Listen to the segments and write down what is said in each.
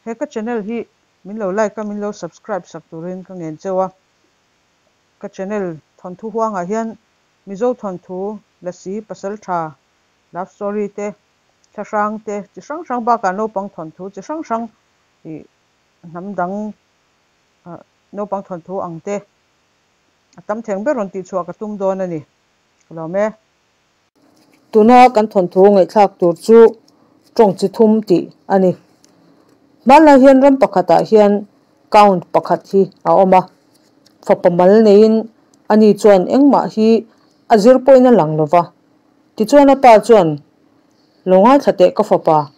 He ka channel hi min lo like a, min lo subscribe sak turin ka ngen cheu a. Ka channel thawnthu huangah hian Mizo thawnthu, Lasi, Pasaltha, love story te, thla hrang te chi hrang hrang bakah naupang thawnthu chi hrang hrang ih hnam dang naupang thawnthu ang te a tam theng ber rawn tihchhuah ka tum dawn a ni. Ka lawm e. Tuna kan thawnthu ngaihthlak tur chu tawng chi thum tih a ni. Hmanlai hian ram pakhatah hian count pakhat hi a awm a, fapa mal neiin ani chuan engmah hi a zir pawhin a lang lo va. Tichuan a pa chuan, Lo ngaithla teh ka fapa,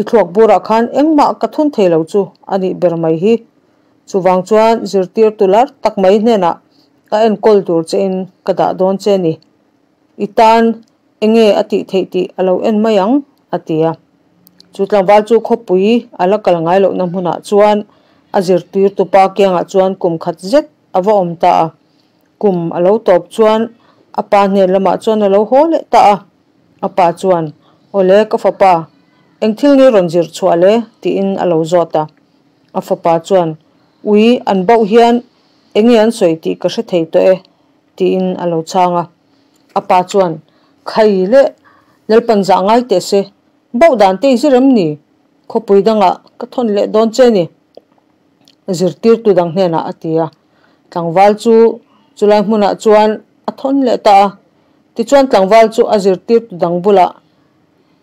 i thluak burah khan engmah ka thun thei lo chu a nih ber mai hi. Chuvang chuan zirtirtu lar tak mai hnenah a enkawl tur chein ka dah dawn che ni. I tan enge a tih theih tih a lo en mai ang, a ti a. Chu tlangval chu khawpui a la kal ngai lohna hmunah chuan a zirtirtupa kiangah chuan kum khat zet a va awm ta a. Kum a lo tawp chuan a pa hnen lamah chuan a lo haw leh ta a. A pa chuan, Awle ka fapa, eng thil nge rawn zir chhuah le? tiin a lo zawt a. A fapa chuan, Ui, an bauh hian enge an sawi tih ka hre thei tawh e, tiin a lo chhang a. A pa chuan, Khai le, Lalpan zah ngai teh se, bauh dan te i zir em ni? Khawpui dangah ka thawn leh dawn che ni, zirtirtu dang hnenah a ti a. Tlangval chu chulai hmunah chuan a thawn leh ta a. Tichuan tlangval chu a zirtirtu dang bulah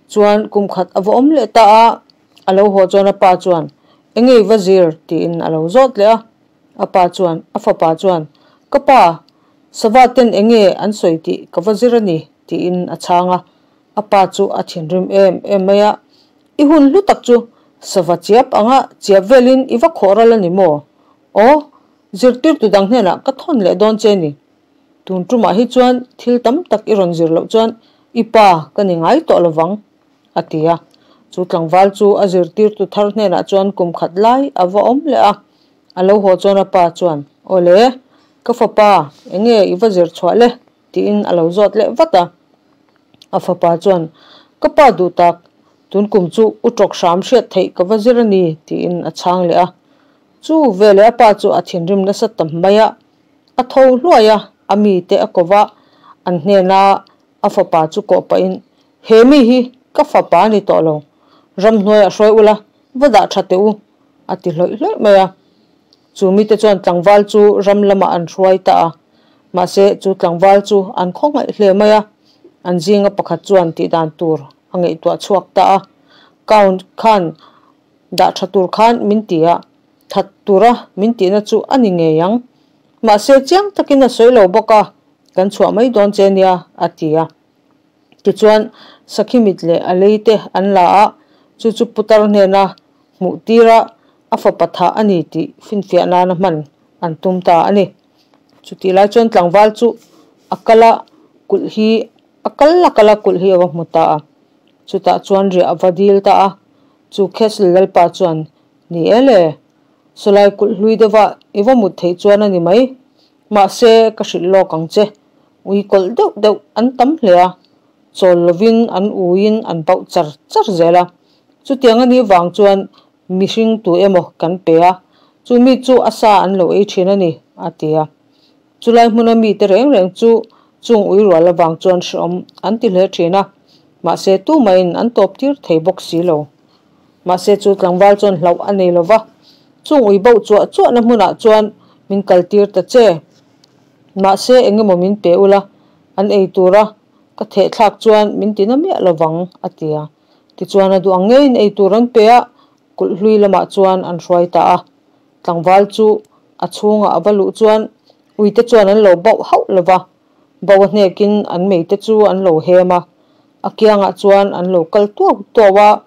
chuan kum khat a va awm leh ta a. A lo haw chuan a pa chuan, Enge i va zir? tiin a lo zawt leh a. A pa chuan, a fapa chuan, Ka pa, sava ten eng nge an sawi tih ka va zir a ni, tiin a chhang a. A pa chu a thinrim em em mai a, I hun hlu tak chu sava chiap anga chiap velin i va khawh ral a ni maw? Aw, zirtirtu dang hnenah ka thawn leh dawn che ni. Tun tumah hi chuan thil tam tak i rawn zir loh chuan i pa ka ni ngai tawh lovang, a ti a. Chu tlangval chu a zirtirtu thar hnenah chuan kum khat lai a va awm leh a. A lo haw chuan a pa chuan, Awle, ka fapa, enge i va zir chhuah le? tiin a lo zawt leh vat a. A fapa chuan, Ka pa duh tak, tun kum chu u tawk hram hriat theih ka va zir a ni, tiin a chhang leh a. Chu veleh a pa chu a thinrim nasa ta mai a, a tho hluai a, a mite a ko va, an hnena a fapa chu kawh pahin, He mi hi ka fapa a ni tawh lo, ramhnuaiah hruai ula, va dah tha teh u, a ti hlawih hlawih mai a. Chu mite chuan tlangval chu ram lamah an hruai ta a, mahse chu tlangval chu an khawngaih hle mai a, an zinga pakhat chuan tihdan tur a ngaihtuah chhuak ta a, Count khan dah tha tur khan min ti a, that tura min tihna chu a ni ngei ang. Mahse chiang takin a sawi lo bawk a, kan chhuah mai dawn che nia, a ti a. Tichuan, sakhi mit leh a lei te an la a, chu chu putar hnena hmuh tira a fapa thah a ni tih finfiah nana hman an tum ta a ni. Chutih lai chuan tlangval chu a kal a, kulh hi a kal a kal a, kulh hi a va hmu ta a. Chutah chuan riah a va dil ta a, chu Castle Lalpa chuan, Ni e le, sawlai kulh hlui deuhva i va mut theih chuan a ni mai. Mahse, ka hrilh lawk ang che. Ui kawlh deuh deuh an tam hle a, chawl lovin an uiin an bauh char char zel a. Chutiang a nih vang chuan mihring tu emaw kan pe a, chu mi chu a sa an lo ei thin a ni, a ti a. Chulai hmuna mite reng reng chu chung ui rual avang chuan hreawm an ti hle thin a, mahse tumahin an tawp tir thei bawk si lo. Mahse chu tlangval chuan hlauh a nei lova, chung ui bauh chuah chuahna hmunah chuan min kal tir ta che. Mahse eng emaw min pe ula, an ei tura ka theh thlak chuan min ti na miah lovang, a ti a. Tichuan a duh ang ngeiin ei tur an pe a, kulh hlui lamah chuan an hruai ta a. Tlangval chu a chhungah a va luh chuan uite chuan an lo bauh hauh lova, bauh a hnekin an meite chu an lo hem a. A kiangah chuan an lo kal tuau tuau a,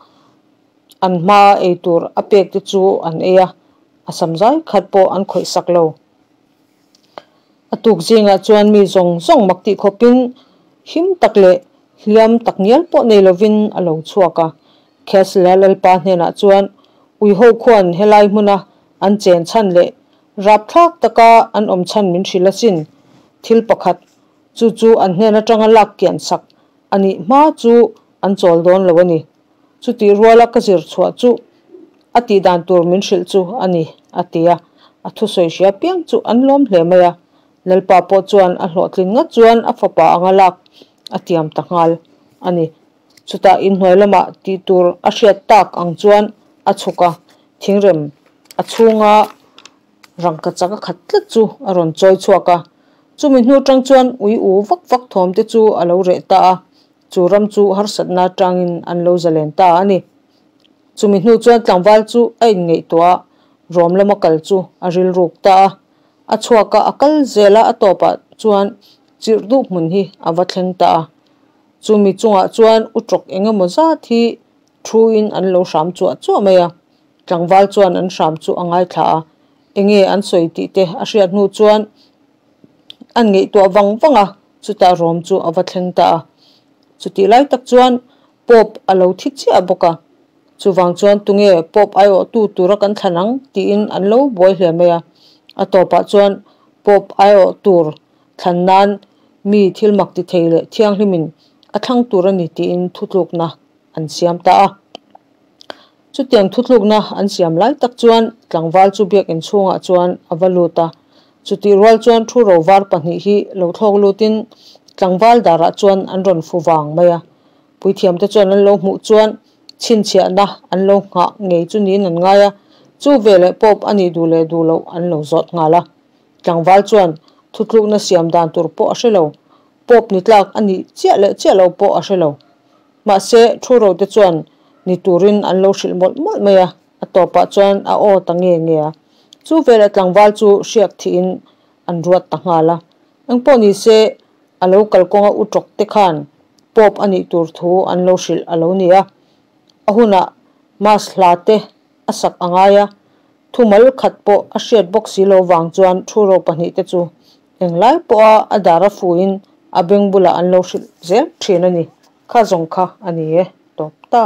an hma ei tur a pek te chu an ei a, a sam zai khat pawh an khawih sak lo. A tuk zingah chuan mi zawng zawng mak tih khawpin him tak leh hliam tak ngial pawh nei lovin a lo chhuak a. Castle-a lalpa hnenah chuan Uiho khuan helai hmuna an chen chhan leh rapthlak taka an awm chhan min hrilh asin. Thil pakhat Chu chu an hnen atanga lak kian sak a nih hma chu an chawl dawn lo a ni. Chutih ruala ka zir chhuah chu A tih dan tur min hrilh chu a ni, a ti a. A thusawi hria piang chu an lawm hle mai a. Lalpa pawh chuan a hlawhtlin ngat chuan a fapa anga lak a tiam ta nghal a ni. Chutah inhnuai lamah tih tur a hriat tak ang chuan a chhuk a, thingrem a chhunga rangka chak a khat tlat chu a rawn chawi chhuak a. Chumi hnu tang chuan ui u vak vak thawm te chu a lo reh ta a, chu ram chu harsatna tangin an lo zalen ta a ni. Chumi hnu chuan tlangval chu a inngaihtuah a, rawm lama kal chu a rilruk ta a. A chhuak a, a kal zel a, a tawpah chuan chirh duh hmun hi a va thleng ta a. Chumi chungah chuan u tawk eng emaw zat hi thuin an lo hram chuah chuah mai a. Tlangval chuan an hram chu a ngaithla a, enge an sawi tih te a hriat hnu chuan an ngaihtuah vang vang a, chutah rawm chu a va thleng ta a. Chutih lai tak chuan Pope a lo thi chiah bawk a, chuvang chuan tunge Pope aiawhtu tura kan thlan ang tiin an lo buai hle mai a. A tawpah chuan Pope aiawh tur thlan nan mi thil mak ti thei leh thianghlimin a thlang tur a ni tiin thutlukna an siam ta a. Chutiang thutlukna an siam lai tak chuan tlangval chu biakinn chhungah chuan a va lut a. Chutih rual chuan thu ro var pahnih hi lo thlawk lutin tlangval darah chuan an rawn fu vang mai a. Puithiamte chuan an lo hmuh chuan chhinchhiahna an lo nghah ngei chu niin an ngai a, chu veleh Pope a nih duh leh duh loh an lo zawt nghal a. Tlangval chuan thutlukna siam dan tur pawh a hre lo, Pope ni tlak a nih chiah leh chiah lo pawh a hre lo. Mahse, thu rote chuan ni turin an lo hrilh mawlh mawlh mai a, a tawpah chuan a aw ta nge nge a. Chu veleh tlangval chu hriak thihin an ruat ta nghal a. Engpawh ni se, a lo kalkawnga u tawk te khan Pope a nih tur thu an lo hrilh a lo ni a. A hunah Mass hla te a sak a ngai a, thumal khat pawh a hriat bawk si lo vang chuan thu ro pahnihte chu Englai pawha a dar a fuin a beng bulah an lo hrilh zel thin a ni. Kha zawng kha a ni e, tawp ta.